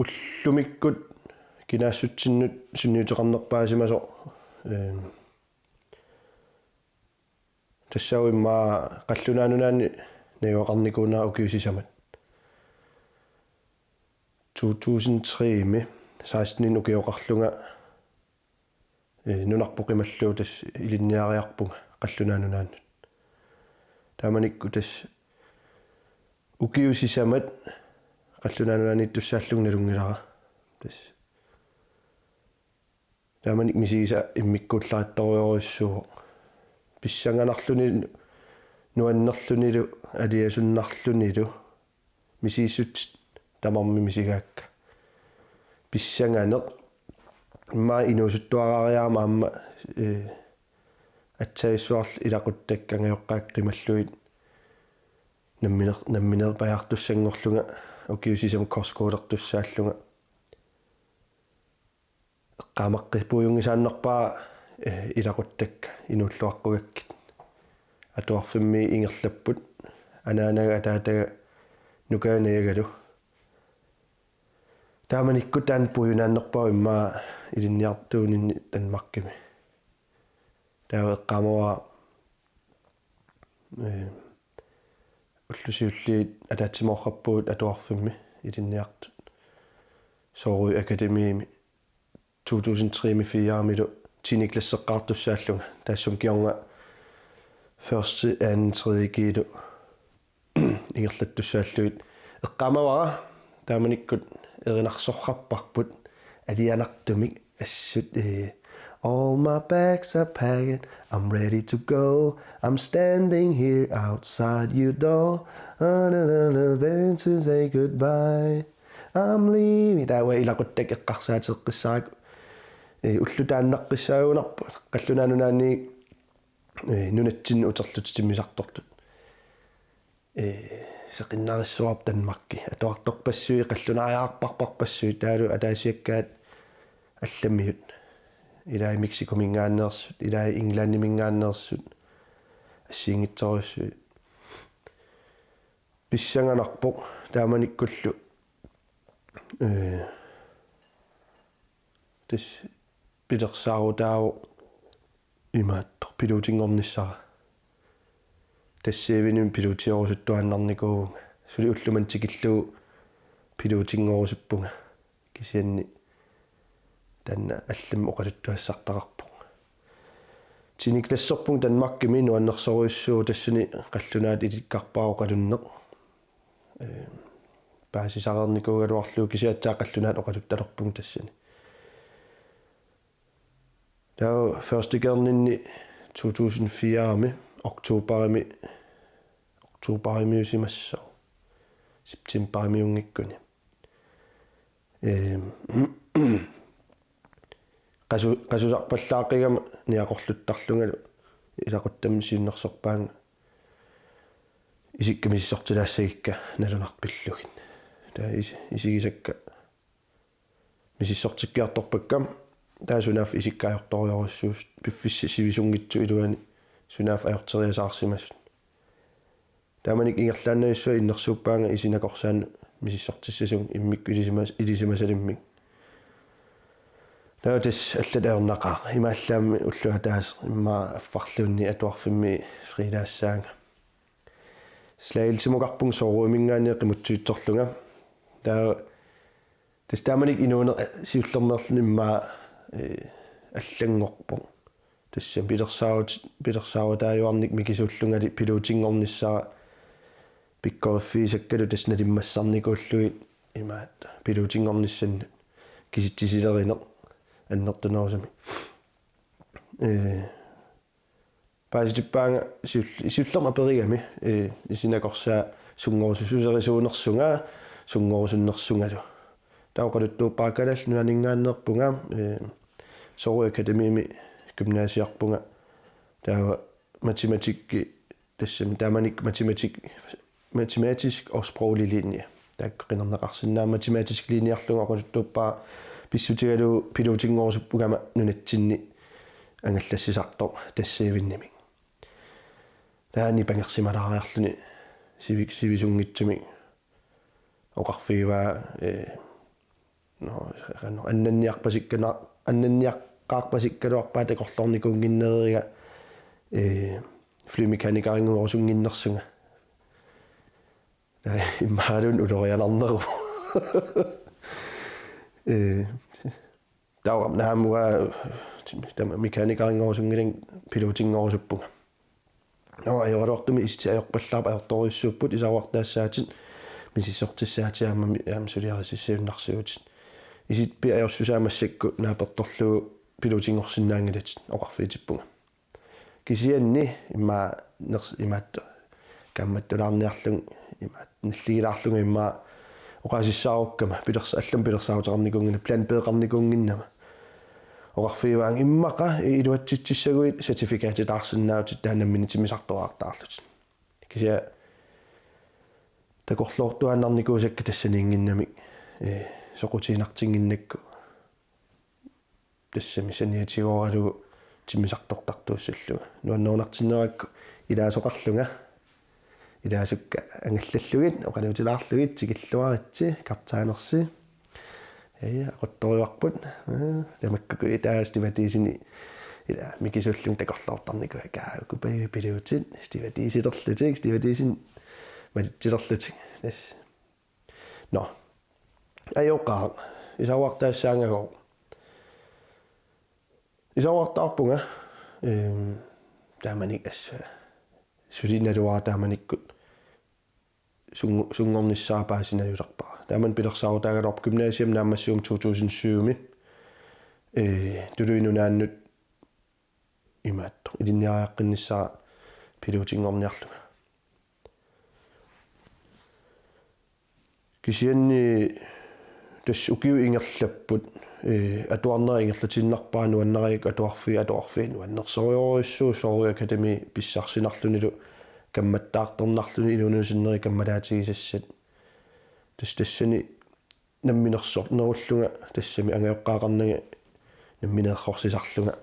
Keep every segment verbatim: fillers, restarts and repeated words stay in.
ullumikkut kinaassutsinnut sunniuteqarnerpaasimasoq, eh, tassaavoq immaqa Qallunaat Nunaanni najugaqarnikuunera ukiut sisamat. To tusind tre-mi seksten ukioqarlunga, eh, nunarput qimallugu tassa ilinniariarpunga Qallunaat Nunaannut. Taamanikkut tassa ukiut sisamat Qallunaat Nunaanniittussaallunga nalunngilara. Tassa taamanikkut misigisaq immikkuullarissorujussuuvoq. Pissanganarluni, nuannerlunilu, aliasunnarlunilu, misigissutsit tamarmik misigaakka. Pissanganeq. Immaqa inuusuttuarariarama aamma, eh, aatsaat ilaquttakka angajoqqaakka qimallugit namminer-, namminerpajaartussanngorlunga ukiut sisamat korskoolertussaallunga. Eqqaamaqqipuujunngisaannarpara, eh, ilaquttakka inuulluaqqugakkit. Atuarfimmi ingerlapput anaanaga ataataga nukaanajagalu. Taamanikkut taanna puiunaannerpaavoq immaqa ilinniartuuninni Danmarkimi. Taava eqqaamavara, eh, ullut siulliit ataatsimoorpugut atuarfimmi ilinniartut. Sorø Akademiimi to tusind tre-mi fire-milu tiende klasseqqaartussaallunga. Taassuma kingorna første, anden, tredje G-lu ingerlattussaallugit. Eqqaamavara taamanikkut erinarsorparput alianartumik assut, eh, "All my bags are packed, I'm ready to go. I'm standing here outside your door. Another to say goodbye. I'm leaving." Taava ilaquttakka eqqarsaateqqissaaq, eh, ulloq taannaqqissaagunarpoq. Qallunaat Nunaanni, eh, nunatsinni uterlutik timmisartortut. Eh, seqinnarissuarput Danmarki. Atuartorpassuit, qallunaajaarparparpassuit, taavalu ataasiakkaat allamiut. Ilai Mexicominngaanneersut, ilai Englandiminngaanneersut. Assigiinngitsorujussuit. Pissanganarpoq taamanikkullu. Eh, tassa pilersaarutaavoq imaattoq piluutinngornissara. Tassa sivinim piluutiorusuttuaannarnikuuvunga. Suli ulloq manna tikillugu piluutinngorusuppunga. Kisianni taanna allamik oqaluttuassartaqarpoq. Tiende klasserpunga Danmarkimi, nuannersorujussuuvoq, tassani qallunaatut ilikkarpara oqalunneq. Eh, paasisareernikuugaluarlugu, kisianni aatsaat qallunaatut oqaluttalerpunga tassani. Taava første G-ninni to tusind fire-mi oktoberimi, oktoberimiusimassaaq, septemberimiunngikkuni. Ehm, qasu-, qasusarpallaaqigama niaqorluttarlungalu ilaquttamut siunnersorpaannga isikka misissortilaassagikka nalunarpillugit. Taava is-, isigisakka misissortikkiartorpakka, taava sunaaffa isikka ajortorujorujussuusut, piffissap sivisunngitsup iluani sunaaffa ajorteriasaarsimasut. Taamanikkut ingerlaannavissua innersuuppaanga isit nakorsaannut misissortissasunga immikkut ilisimas-, ilisimasalimmik. Taava tassa allatut ajornaqaaq. Imaallaammi ulloq ataaseq immaqa affarluunniit atuarfimmi freelancersaanga. Slagelsimukarpunga Sorøminngaanniit qimuttuitsorlunga. Taava tassa taamanikkut inuuneq siullermeerluni immaqa, eh, allanngorpoq. Tassami pilersaarut-, pilersaarutaajuarnik mikisuullungali piluutinngornissara pikkoriffigisakkalu tassa nalimmassarnikuullugit imaattoq piluutinngornissannut kisitsisilerineq annertunerusumik. Eh, paasitippaanga siul-, siullermik aperigami, eh, isit nakorsaat sunngorusussuserisuunersunga, sunngorusunnersungalu. Taava oqaluttuuppara Kalaallit Nunaanninngaanneerpunga, eh, Sorø Akademimi gymnasiarpunga. Taava matematikki tassami taamanikkut matematik-, matematisk og sproglig linje. Taakku qinerneqarsinnaammat matematisk linjerlunga oqaluttuuppara pissutigalugu piluutinngorusuppunga nunatsinni angallassisartoq tassa sivinnimi. Taanna nipangersimalaariarluni sivi-, sivisunngitsumik oqarfigivaa, eh, no, qanoq, annanniarpasikkana-, annanniaqqaarpasikkaluarpaa takorloornikuunnginnereriga, ee, flymekanikerinngoorusunnginnersunga. Taava immaqaluunniit ulorianarneruvoq. Ee, taava naamik uanga tama mekanikerinngoorusunngilanga, pilotinngorusuppunga. Nå, ajoraluartumik isit ajorpallaarput, ajortorujussuupput, isaruartaassaatit misissortissaatit aamma, aamma suliarissassagunarsivutit. Isit pi-, ajorsusaa massakkut naapertorlugu pilotinngorsinnaanngilatit, oqarfiitippunga. Kisianni immaqa ners-, imaattoq kaammattulaarniarlunga, imaattoq nalligilaarlunga immaqa oqaasissaarukkama, pilers-, allamik pilersaaruteqarnikuunngilanga, plan B-qarnikuunnginnama. Oqarfigaanga immaqa iluatsitsissaguit certificatitaarsinnaavutit taanna nammineq timmisartoraartaarlutit. Kisianni takorloortuaannarnikuusakka tassaniinnginnamik, ee, soqutiginartinnginnakku tassami saniatigooralugu timmisartortartuussallugu. Nuannerunartinnerakku ilaasoqarlunga, ilaasukka angallallugit, oqaluutilaarlugit, tikilluaritsi, kaptajnersi. Ja, ja, aquttorivarput. Ja, tamakkukku taava stewardessini ila mikisuullunga takorloortarnikuuakka, uku pi-, pilotit, stewardessilerlutik, stewardessini malitsilerlutik. Tassa. Nå. Ajoqaaq. Isaruartaassaangagooq. Isaruartaarpunga, ehm, taamani assut. Suli naluara taamanikkut sungu-, sunngornissaa paasinajulerpara. Taamani pilersaarutaagaluarpoq gymnasiami naammassivunga to tusind syvimi. Ee, Tuluit Nunaannut imaattoq ilinniariaqqinnissara pilotinngorniarlunga. Kisianni tassa ukiut ingerlapput, ee, atuarnera ingerlatiinnarpara, nuannarigakku atuarfii, atuarfii nuannersorujussuuvoq, Sorø Akademi pissarsinarlunilu kammattaartornarluni inuunerup sinneri kammalaatigisassat. Tassa tassani namminersornerullunga tassami angajoqqaaqarnanga nammineq errorsisarlunga.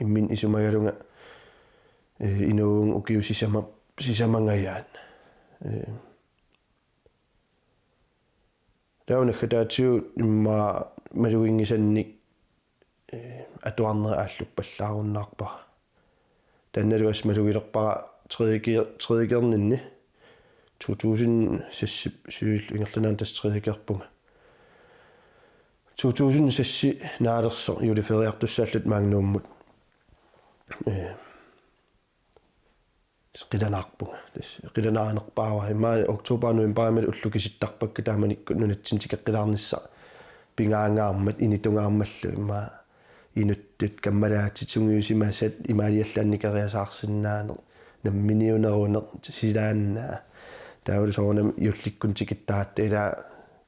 Imminut isumagalunga, ee, inuuvunga ukiut sisama-, sisamangajaat. Ee, taava naggataatigut immaqa maluginngisannik, ee, atuarnera aalluppallaarunnaarpara. Taannalu assut malugilerpara tredje gear, tredje gearninni. To tusind seks, syv ingerlanerani tassa tredje gearpunga. To tusind seks naalersoq juleferiartussaalluta Magnummut. Ee, qilanaarpunga. Tassa qilanaarinerpaavara. Immaqa oktober, november aamma ullut kisittarpakka taamanikkut nunatsinni tikeqqilaarnissaq. Pingaangaarmat, initungaarmallu immaqa inuttut, kammalaatit, sungiusimasat, imaaliallaannik nikeriasaarsinnaaneq, namminiuneruneq, silaannaa. Taavalu soorunami juullikkut tikittaratta ilaa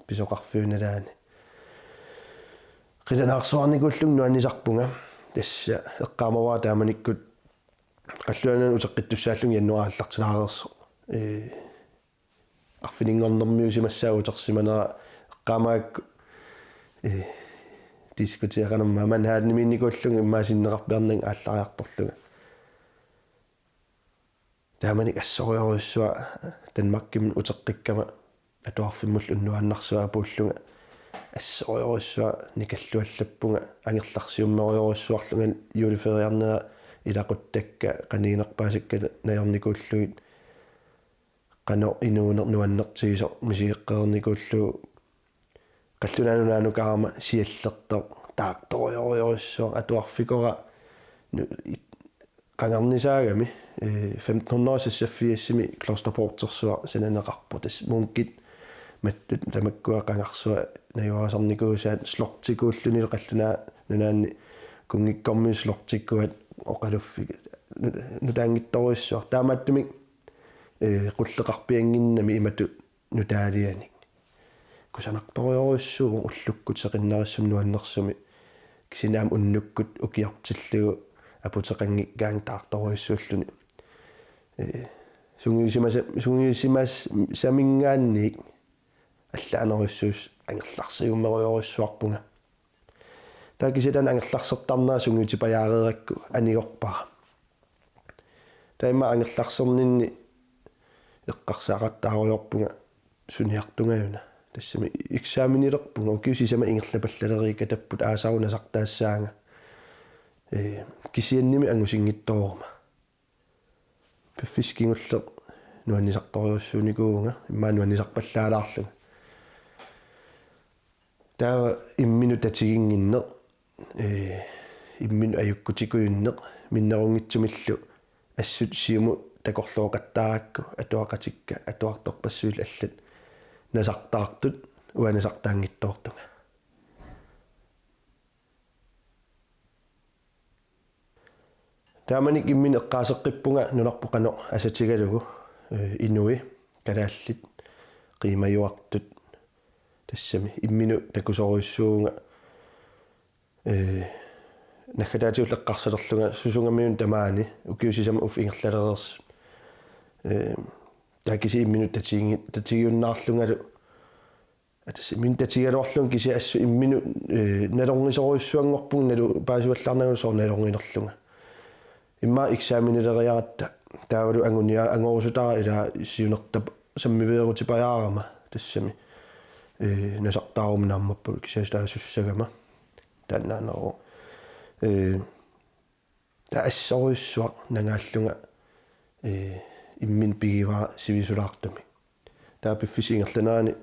pisoqarfiup nalaani. Qilanaarsuarnikuullunga nuannisarpunga. Tassa eqqaamavara taamanikkut Qallunaat Nunaannut uteqqittussaallunga januaarip aallartilaareersoq. Ee, arfininngornermiusimassaa utersimanera, eqqaamavara, ee, diskoteqarama Manhattanimiinnikuullunga immaqa sinneqarpiarnanga aallariartorlunga. Taamanikkut assorujorujussuaq Danmarkimut uteqqikkama atuarfimmullu unnuaannarsuaq apuullunga. Assorujorujussuaq nikalluallappunga, angerlarsiummerujorujussuarlunga juleferiarnera, ilaquttakka qaniginerpaasakka najornikuullugit. Qanoq inuuneq nuannertigisoq misigeqqaarnikuullugu. Qallunaat Nunaanukaarama siallertoq taartorujorujussuaq, atuarfikora nu-, i-, qangarnisaagami, ee, femten hundrede seksogfirsimi klosterportersuaq sananeqarpoq, tassa munkit mattut tamakkua qangarsuaq najugarisarnikuusaat, slotikuullunilu Qallunaat Nunaanni kunngikkormiut slotikuat oqaluffik nu-, nutaanngitsorujussuaq. Taamaattumik, ee, qulleqarpiannginnami imatut nutaalianik. Kusanartorujorujussuuvoq ullukkut seqinnerusumik nuannersumik. Kisianni aamma unnukkut ukiortillugu aputeqanngikkaangat taartorujussuulluni. Ee, sungiusimasa-, sungiusimas-, saminngaanniit allaanerujussuusoq angerlarsiummerujorujussuarpunga. Taava kisianni taanna angerlarsertarnera sungiutipajaareerakku anigorpara. Taava immaqa angerlarserninni eqqarsaaqattaarujoorpunga suniartungajuna. Tassami eksaminilerpunga, ukiut sisamat ingerlapallaleriikatapput, aasaru nasartaassaanga. Ee, kisiannimi angusinngitsooruma. Piffissaq kingulleq nuannisartorujussuunikuuvunga, immaqa nuannisarpallaalaarlunga. Taava imminut tatiginnginneq, ee, imminut ajukkutikujunnginneq, minnerunngitsumillu assut siumut takorlooqattaarakku atuaqatikka atuartorpassuillu allat nasartaartut, uanga nasartaanngitsoortunga. Taamanikkut imminut eqqaaseqqippunga nunarput qanoq asatigalugu, ee, inui, kalaallit, qiimajuartut, tassami imminut takusorujussuuvunga, ee, naggataatigullu eqqarsalerlunga susungamiuna tamaani ukiut sisamat uffa ingerlalereersut. Ee, taava kisianni imminut tatigingi-, tatigiunnaarlungalu, aa, tassa imminut tatigigaluarlunga kisianni assut imminut, ee, nalornisorujussuanngorpunga nalu paasivallaarnagu soorlu nalornilerlunga. Immaqa eksaminileriaratta taavalu angunia-, angorusutara ila siunertap sammiveerutipajaarama tassami, ee, nasartaaruma naammapput kisianni taava sussagama. Taannaaneruvoq. Ee, taava assorujussuaq nangaallunga, ee, imminut pigivara sivisulaartumik. Taava piffissap ingerlanerani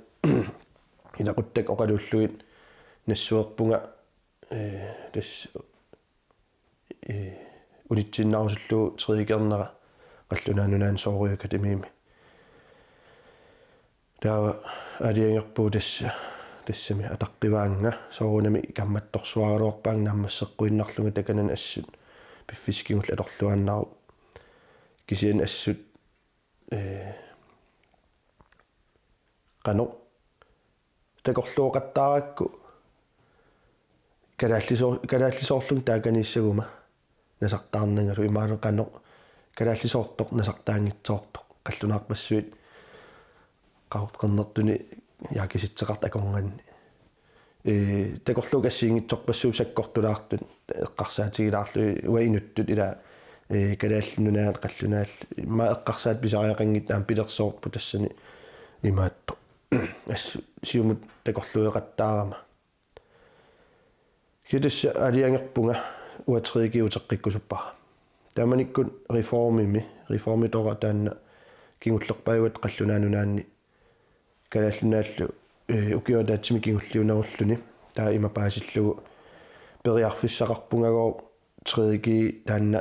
ilaquttakka oqaluullugit nassuerpunga, ee, tassa, ee, unitsiinnaarusullugu tredje G-ernera Qallunaat Nunaanni Soorujussuarmi Akademiimi. Taava aalajangerpugut tassa, tassami ataqqivaannga, soorunami kaammattorsuaraluarpaannga naammasseqquinnarlunga takanani assut piffissap kingulleq atorluaannarpoq. Kisianni assut, ee, qanoq takorlooqattaarakku kalaallisoo-, kalaallisoorlunga taakaniissaguma nasartaarnangalu, imaluunniit qanoq kalaallisoortoq nasartaanngitsoortoq, qallunaarpassuit qaqortoq qernertuni jaakisitseqartut akornanni. Ee, takorluukkut assigiinngitsorpassuupput sakkortulaartut eqqarsaatigilaarlugit, uanga inuttut ila, ee, Kalaallit Nunaat qallunaallu. Immaqa eqqarsaat pisariaqanngitsut aamma pilersoorput tassani imaattoq. Assut siumut takorluueqattaarama. Kisianni tassa aalajangerpunga uanga tredje G uteqqikkusuppara. Taamanikkut reformimi, reformitora taanna kingullerpaajugatta Qallunaat Nunaanni Kalaallit Nunaallu, ee, ukiup ataatsimi kingulliunerulluni, taava ima paasillugu periarfissaqarpungagooq tredje G taanna,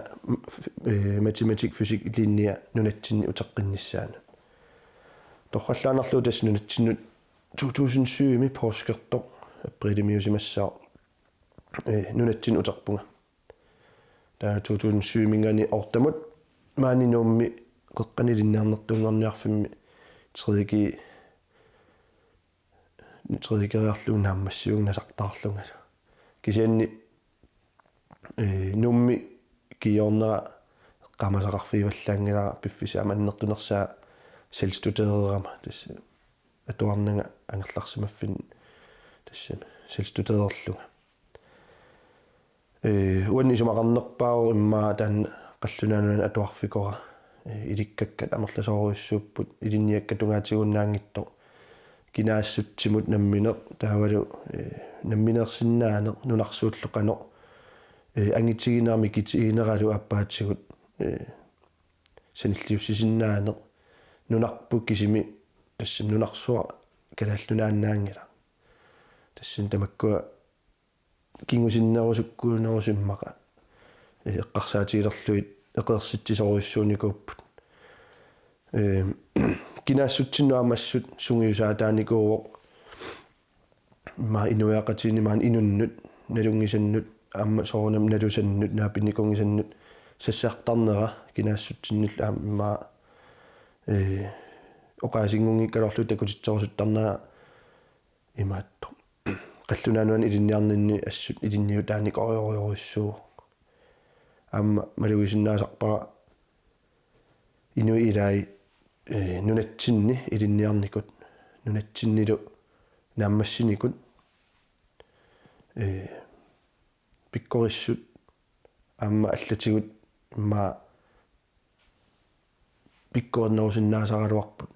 ee, matematik, fysik linjea nunatsinni uteqqinnissaanut. Torrallaannarlugu tassa nunatsinnut to tusind syvimi poorskittoq, apriilimiusimassaaq, ee, nunatsinnut uterpunga. Taava to tusind syviminngaanniit oortamut maani Nuummi qeqqani ilinniarnertuunngorniarfimmi tredje G, tredje G-riarlugu naammassivunga nasartaarlungalu. Kisianni, ee, Nuummi G-ernera eqqaamasaqarfigivallaanngilara, piffissaq aamma annertunersaa selvstudererama, tassa atuarnanga angerlarsimaffinni tassami selvstudererlunga. Ee, uannut isumaqarnerpaavoq immaqa taanna Qallunaat Nunaanni atuarfikora, ee, ilikkakkat amerlasoorujussuupput, ilinniakkat tungaatigut naanngitsoq, kinaassutsimut nammineq, taavalu, ee, nammineersinnaaneq, nunarsuullu qanoq, ee, angitiginera mikitigineralu aappaatigut, ee, sanilliussisinnaaneq, nunarput kisimi, tassami nunarsuaq Kalaallit Nunaannaanngilaq. Tassani tamakkua kingusinnerusukkuunerusut immaqa, ee, eqqarsaatigilerlugit eqeersitsisorujussuunikuupput. Ee, kinaassutsinnut aamma assut sungiusaataanikuuvoq. Immaqa inuiaqatigiinni maani inunnut, nalunngisannut, aamma soorunami nalusannut, naapinnikuunngisannut sassartarnera kinaassutsinnullu aamma immaqa, ee, oqaasinngunngikkaluarlugu takutitserusuttarnera imaattoq. Qallunaat Nunaanni ilinniarninni assut ilinniutaanik orujorujussuuvoq. Aamma malugisinnaasarpara inuit ilaat, ee, nunatsinni ilinniarnikut, nunatsinnilu naammassinikut, ee, pikkorissut aamma allatigut immaqa pikkorinnerusinnaasaraluarput.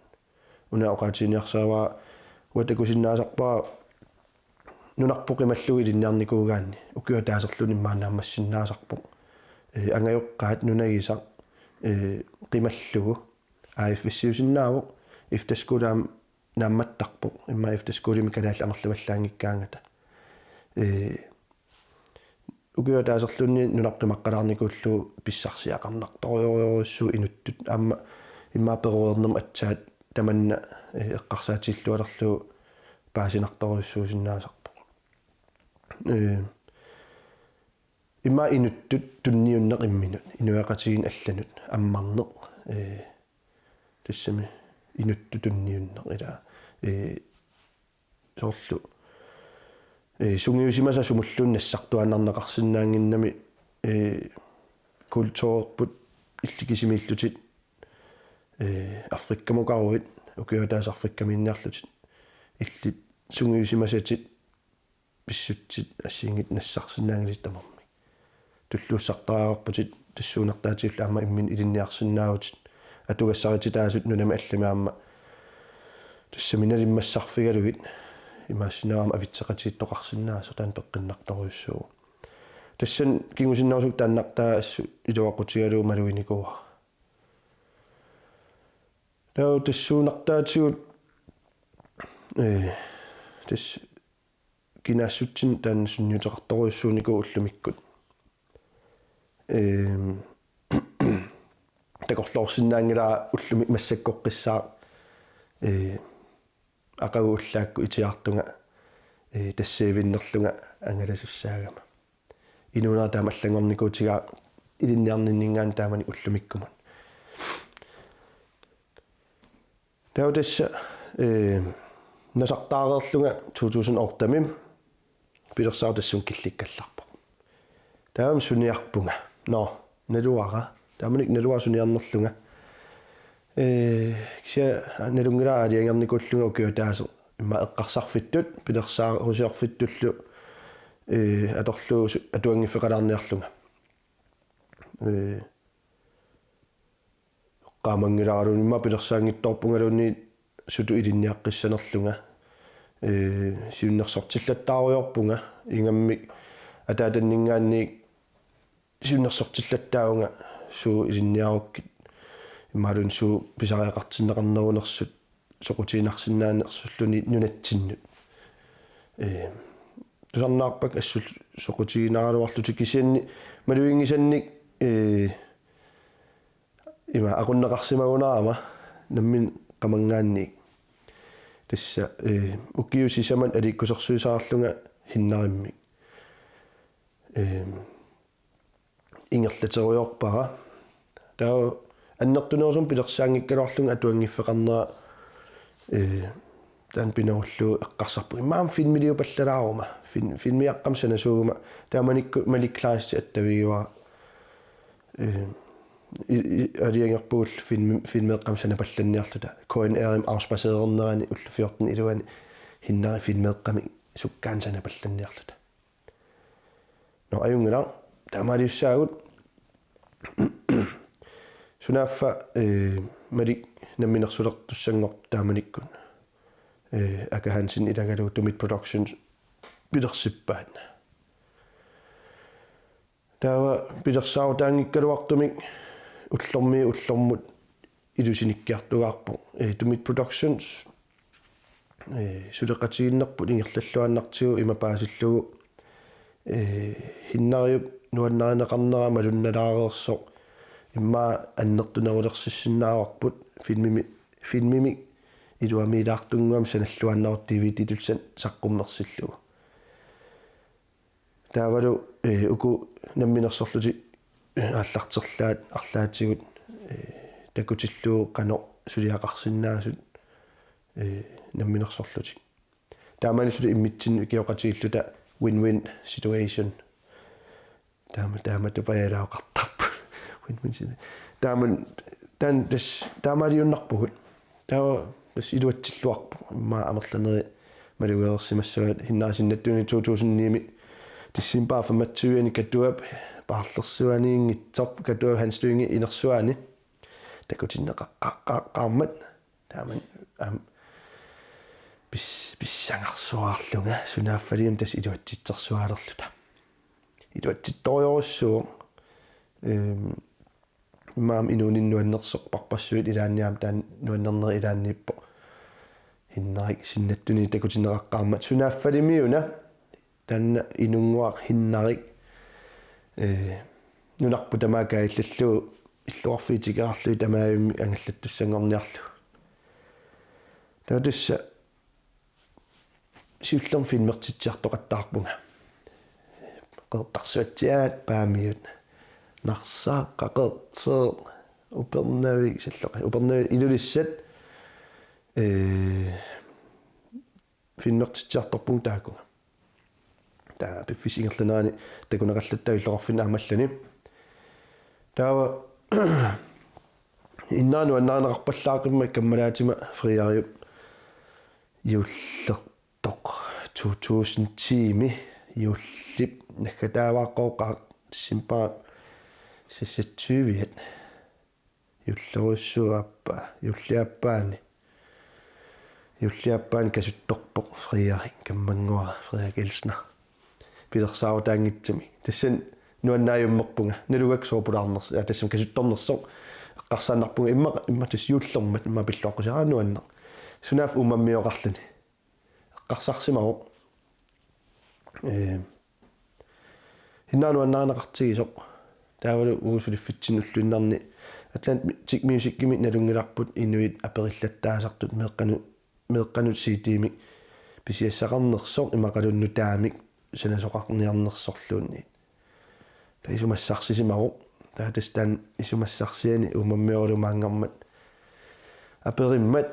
Una oqaatiginiarsarivara Uanga takusinnaasarpara nunarput qimallugu ilinniarnikuugaanni ukioq ataaserluunniit immaqa naammassinnaasarpoq. Ee, angajoqqaat nunagisaq, ee, qimallugu A F S-iusinnaavoq, efterskole aamma naammattarpoq, immaqa efterskolemi kalaallit amerlavallaanngikkaangata. Ee, ukioq ataaserluunniit nunarput qimaqqalaarnikuullugu pissarsiaqarnartorujorujussuuvoq inuttut. Aamma immaqa peroriarnermut aatsaat tamanna, ee, eqqarsaatigillualerlugu paasinartorujussuusinnaasarpoq. Ee, immaqa inuttut tunniunneq imminut, inuiaqatigiinnut allanut, ammarneq, ee, tassami inuttut tunniunneq ilaa, ee, soorlu, ee, sungiusimasat sumulluunniit nassartuaannarneqarsinnaannginnami, ee, kulturerput illit kisimiillutit, ee, Afrikamukaruit, ukioq ataaseq Afrikamiinniarlutit, illit sungiusimasatit pissutsit assigiinngitsut nassarsinnaanngilatit tamarmik. Tulluussartariaqarputit tassuunartaatigullu aamma imminut ilinniarsinnaavutit. Atugassarititaasut nunami allami aamma tassami nalimmassarfigalugit imaassinnaavoq aamma avitseqatigiittoqarsinnaasoq, taanna peqqinnartorujussuuvoq. Tassani kingusinnerusukkut taannartaa assut iluaqutigalugu maluginikuuara. Taava tassuunartaatigut, ee, tassa kinaassutsinnut taanna sunniuteqartorujussuunikuuvoq ullumikkut. Ehm, takorloorsinnaanngilara ullumi massakkoqqissaaq, ee, aqagu ullaakkut itigartunga, ee, tassiivinnerlunga angalasussaagama. Inuunera taama allanngornikuutigaara ilinniarninninngaanniit taamani ullumikkumut. Taava tassa, ee, nasartaareerlunga to tusind otte-mi pilersaarut tassunga killikkallarpoq. Taava suniarpunga. Nå, naluara. Taamanikkut naluara suniarnerlunga. Ee, kisianni nalunngilara aalajangernikuullunga ukioq ataaseq. Immaqa eqqarsarfittut, pilersaarusiorfittullu, ee, atorlugu su-, atuanngiffeqalaarniarlunga. Ee, eqqaamanngilaraluunniit immaqa pilersaanngitsoorpungaluunniit sutut ilinniaqqissanerlunga. Ee, siunnersortillattaarujoorpunga, ingammik ataatanninngaanniit siunnersortillattaavunga suut ilinniarukkit. Imaluunniit suut pisariaqartinneqarnerunersut soqutiginarsinnaanersulluni nunatsinnut. Ee, tusarnaarpakka assut soqutiginaraluarlutik, kisianni maluginngisannik, ee, ima aqunneqarsimagunarama nammineq qamanngaanniit. Tassa, ee, ukiut sisamat aliikkusersuisarlunga Hinnarimmik, ee, ingerlaterujoorpara. Taava annertunerusumik pilersaanngikkaluarlunga atuanngiffeqarnera, ee, taanna pinerullugu eqqarsarpunga. Immaqa filmiliupallalaaruma. Film-, filmiaqqamik sanasuuguma. Taamanikkut Malik Kleist attavigivara. Ee, i-, i-, aalajangerpugullu film-, filmeeqqamik sanapallanniarluta. K N R-imi afspaceerernerani ullut fjorten iluani Hinnari filmeeqqamik sukkaannik sanapallanniarluta. Nå, ajunngilaq, taamaaliussaagut. Sunaaffa, ee, Malik namminersulertussanngortoq taamanikkut, ee, Aka Hansen ilagalugu Tumit Productions pilersippaat. Taava pilersaarutaanngikkaluartumik ullormiit ullormut ilusinikkiartugaarpoq. Ee, Tumit Productions, ee, suleqatigiinnerput ingerlalluaannartigu ima paasillugu, ee, Hinnariup nuannarineqarnera malunnalaareersoq immaqa annertunerulersissinnaavarput, filmimi, filmimik iluamiilaartunnguamik sanalluaannarluta D V D-tullissanik saqqummersillugu. Taavalu, ee, uku namminersorlutik, ee, aallarterlaat arlaatigut, ee, takutillugu qanoq suliaqarsinnaasut, ee, namminersorlutik. Taamaalilluta immitsinnut ikioqatigiilluta win-win situation. Taama, taama tupajalaaqartarput. Win-win situation. Taama, taanna tassa taamaaliunnarpugut. Taava tassa iluatsilluarpoq. Immaqa amerlanerit malugereersimassavaat. Hinnarisinnattuuni to tusind ni-mi decembarip femogtyve-ani Katuap paarlersuaniinngitsoq, Katuap Hans Lynge inersuaani takutinneqaqqaqqaarmat. Taamani aamma pis-, pissangarsuarlunga, sunaaffaliuna tassa iluatsitsersualerluta. Iluatsittorujussuuvoq. Ehm, immaqa inuuninni nuannersorparpassuit ilaanni aamma taanna nuannerneq ilaanniippoq. Hinnarik sinnattuni takutinneqaqqaarmat, sunaaffalimiuna taanna inunnguaq Hinnarik, ee, nunarput tamaat kaajallallugu illoqarfiit tikeraarlugit tamaavimmik angallattussanngorniarlugu. Taava tassa siullermik filmertitsiartoqattaarpunga. Qeqertarsuatsiaat, Paamiut, Narsaq, Qaqerteq, Upernavik, Salloqi-, Upernavik, Ilulissat, ee, filmertitsiartorpunga taakkunga. Taava piffissap ingerlanerani takuneqallattaaq illoqarfinni aamma allani. Taava Hinnaaq nuannarineqarpallaaqimmat kammalaatima Frederiup juullertoq to tusind ti-mi juullip naggataavaaqqooqaaq decembarip seksogtyve-at. Juullerujussuuvoq aappaa, juulliaappaani. Juulliaappaani kasuttorpoq Frederik, kammannguaq Frederik Elsner. Pilersaarutaanngitsumik. Tassani nuannaajummerpunga. Nalugakku soorlu pulaarnersoq. Aa, tassami kasuttornersoq. Eqqarsaannarpunga immaqa, immaqa tassa juullermat, immaqa pilluaqqusiarama nuanneq. Sunaaffa uummammioqarluni. Eqqarsarsimavoq. Ee, Hinnaaq nuannarineqartigisoq. Taavalu uagut suliffitsinni ulluinnarni Atlantic Musicimi nalunngilarput inuit aperillattaasartut meeqqanut, meeqqanut C D-mik pisiassaqarnersoq, imaqaluunniit nutaamik sanasoqarniarnersorluunniit. Taava isumassarsisimavoq. Taava tassa taanna isumassarsiani uummammioralumaarmat aperimmat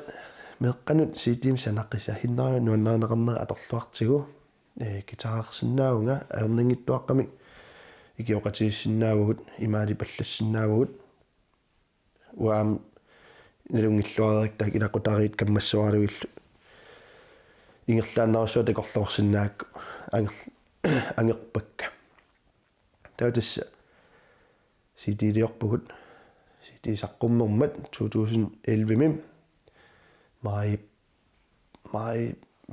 meeqqanut C D-mik sanaqisa, Hinnaaq nuannarineqarnera atorluartigu. Ee, guitarersinnaavunga, ajornanngitsuaqqamik ikioqatigiissinnaavugut, imaali pallassinnaavugut. Uanga aamma nalunngilluareerakku taakku ilaqutariit kammassuaralugillu ingerlaannarsuaq takorloorsinnaagakku anger-, angerpakka. Taava tassa C D-liorpugut. C D saqqummermat to tusind elleve-mi. Maj, maj,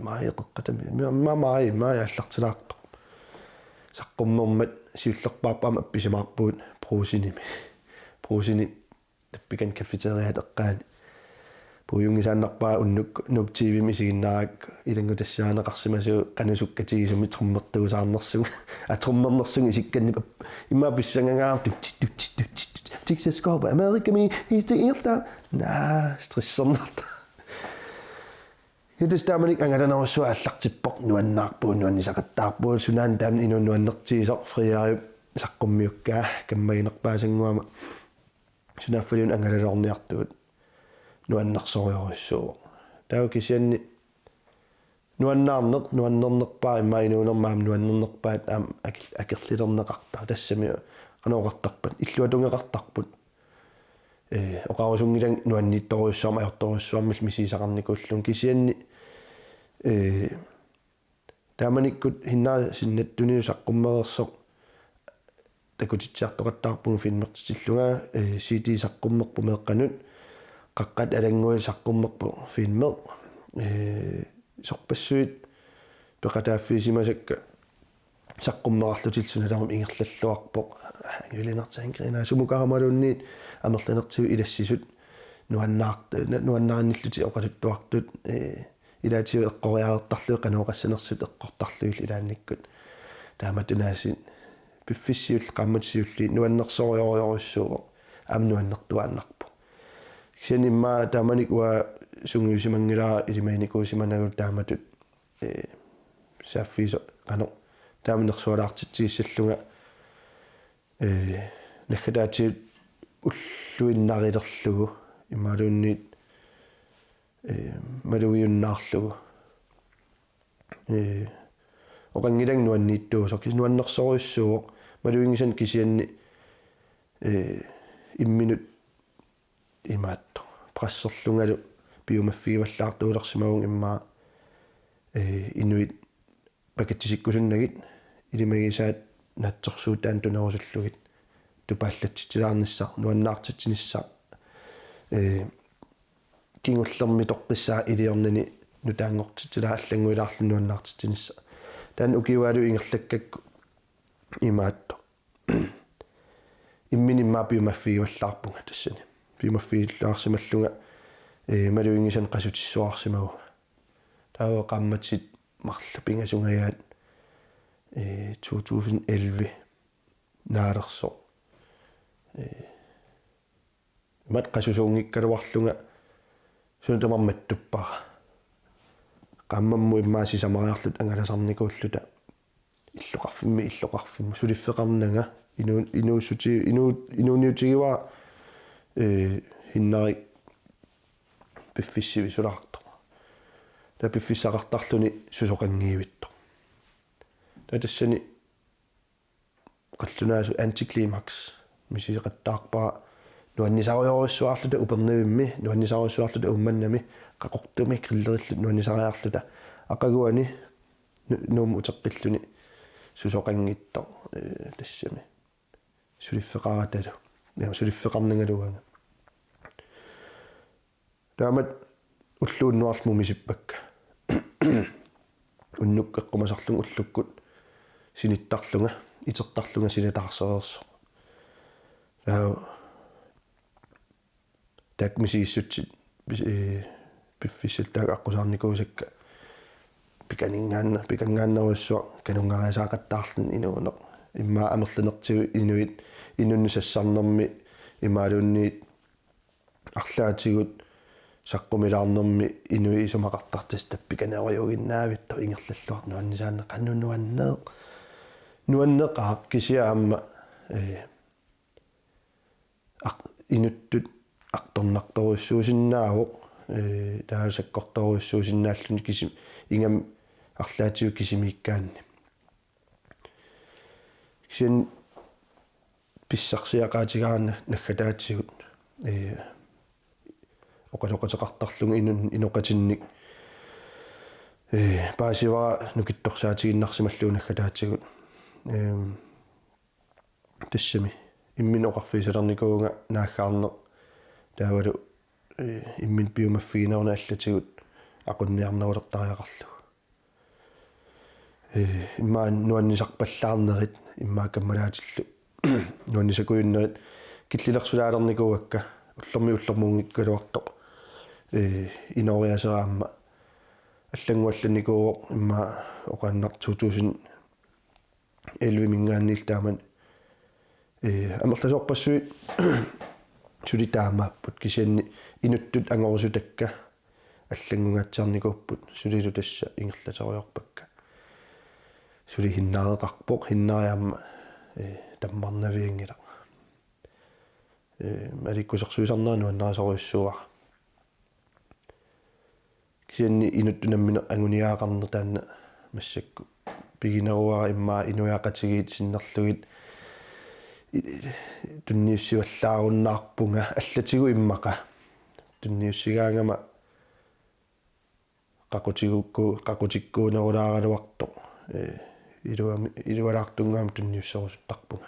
maj qeqqatami. Ma, ma, maj, maj aallartilaarpoq. Saqqummermat siullerpaarput aamma appisimaarpugut Brugsenimi. Brugseni tappikani cafeteriaata eqqaani. Puiunngisaannarpara unnuk Nuuk T V-mi isiginnaarakku ilanngutassiarineqarsimasugut qanoq sukkatigisumik trommertuusaarnersugut. Aa, trommernersugut isikkanni ap-, immaqa pissangangaarami tutsi, tutsi, tutsi, tutsi. Texas Cowboy, Amerikami, history ilta. Naa, stressernarta. Ja tassa taamanikkut angalanerussuaq aallartippoq, nuannaarpugut, nuannisaqattaarpugut, sunaana taamani inuup nuannertigisoq Frederiup saqqummiukkaa kammaginerpaasannguama. Sunaaffaliuna angalaloorniartugut nuannersorujorujussuuvoq. Taava kisianni nuannaarneq, nuannernerpaaq immaqa inuunermi aamma nuannernerpaat aamma aker-, akerlilerneqartarput, tassami qanoq oqartarpat, illuatungeqartarput. Ee, oqarusunngilanga nuanniitsorujussuarmik ajortorujussuarmillu misigisaqarnikuullunga, kisianni, ee, taamanikkut Hinnaaq sinnattunilu saqqummereersoq takutitsiartoqattaarpunga filmertitillunga, ee, C D saqqummerpoq meeqqanut, Qaqqat Alannguaq saqqummerpoq filmeq, ee, sorpassuit peqataaffigisimasakka saqqummerarlutillu sunaluunniit ingerlalluarpoq. Julianartsaankerina sumukaramaluunniit amerlanertigut ilassisut nuannaart-, nu-, nuannarinnillutik oqaluttuartut, ee, ilaatigut eqqoriareertarlugit qanoq oqassanersut eqqortarlugillu ilaannikkut. Taamatut aasiit piffissap siulliup qaammatit siulliit nuannersorujorujussuuvoq. Aamma nuannertuaannarpoq. Kisianni immaqa taamanikkut uanga sungiusimanngilara ilimaginikuusimanagu taamatut, ee, saaffigisoq qanoq taama nersualaartitsissallunga, ee, naggataatigut ulluinnarilerlugu imaluunniit, ee, malugiunnaarlugu. Ee, oqanngilanga nuanniittuusoq, kisianni nuannersorujussuuvoq, maluginngisannik kisianni, ee, imminut imaattoq presserlungalu piumaffigivallaartuulersimavunga immaqa, ee, inuit pakitsisikkusunnagit ilimagisaat naatsorsuutaannik tunerusullugit tupaallatsitsilaarnissaq, nuannaartitsinissaq, ee, kingullermik toqqissaaq iliornani nutaanngortitsilaarluni allannguilaarluni nuannaartitsinissaq. Taanna ukiualu ingerlakkakku imaattoq. Imminut immaqa piumaffigivallaarpunga tassani. Piumaffigivallaarsimallunga, ee, maluginngisannik qasutissuarsimavunga. Taava qaammatit marluk pingasungajaat, ee, to tusind elleve naalersoq. Ee, imatut qasusuunngikkaluarlunga suna tamarmi mattuppara. Qaammammut immaqa sisamariarluta angalasarnikuulluta illoqarfimmi, illoqarfimmi suliffeqarnanga inu-, inuussuti-, inu-, inuuniutigivara, ee, Hinnarik piffissaq sivisulaartoq. Taava piffissaqartarluni susoqanngivittoq. Taava tassani qallunaasut antiklimaks misileqattaarpara nuannisarujorujussuarluta Upernavimmi, nuannisarujussuarluta Uummannami, Qaqortumi grillerilluta nuannisariarluta. Aqaguani Nu-, Nuummut uteqqilluni susoqanngitsoq, ee, tassami. Suliffeqaratalu. Ja, suliffeqarnangaluanga. Taamatut ulloq unnuarlu mumisippakka. Unnuk eqqumasarlunga ullukkut sinittarlunga, itertarlunga silataasereersoq. Taava taakku misigissutsit pis-, ee, piffissap taakku aqqusaarnikuusakka pikaninngaanna-, pikanngaannerujussuaq kanunngariasaaqattaarluni inuuneq. Immaqa amerlanertigut inuit inunnut sassarnermi imaluunniit arlaatigut saqqumilaarnermi inuit isumaqartartut tappikanerujuuginnaavittoq ingerlalluartoq nuannisaanneq qanoq nuanneq. Nuanneqaaq kisianni aamma, ee, aq-, inuttut artornartorujussuusinnaavoq, ee, taava sakkortorujussuusinnaalluni kisim-, ingammik arlaatigut kisimiikkaanni. Kisianni pissarsiaqaatigaanni naggataatigut, ee, oqaloqateqartarlunga inun-, inoqatinnik, ee, paasivara nukittorsaatigiinnarsimallugu naggataatigut. Ehm, tassami imminut oqarfigisalernikuuvunga naaggaarneq taavalu, ee, imminut piumaffigineruneq allatigut aqunniarnerulertariaqarlugu. Ee, immaqa nuannisarpallaarnerit, immaqa kammalaatillu nuannisakujunnerit killilersulaalernikuuakka, ullormiit ullormuunngikkaluartoq, ee, inooriaaseq aamma allannguallannikuuvoq, immaqa oqaannaq to tusind elleve-minngaanniillu taamani, ee, amerlasoorpassuit suli taamaapput, kisianni inuttut angorusutakka allanngungaatsiarnikuupput, sulilu tassa ingerlateriarpakka. Suli Hinnareqarpoq, Hinnari aamma, ee, tammarnavianngilaq. Ee, aliikkusersuisarnera nuannarisorujussuuara. Kisianni inuttut namminneq anguniagaqarneq taanna massakkut pigineruara, immaqa inuiaqatigiit sinnerlugit i-, tunniussivallaarunnaarpunga allatigut immaqa. Tunniussigaangama qaqutigukku-, qaqutikkuunerulaaraluartoq, ee, iluami-, ilualaartunnguamik tunniussorusuttarpunga.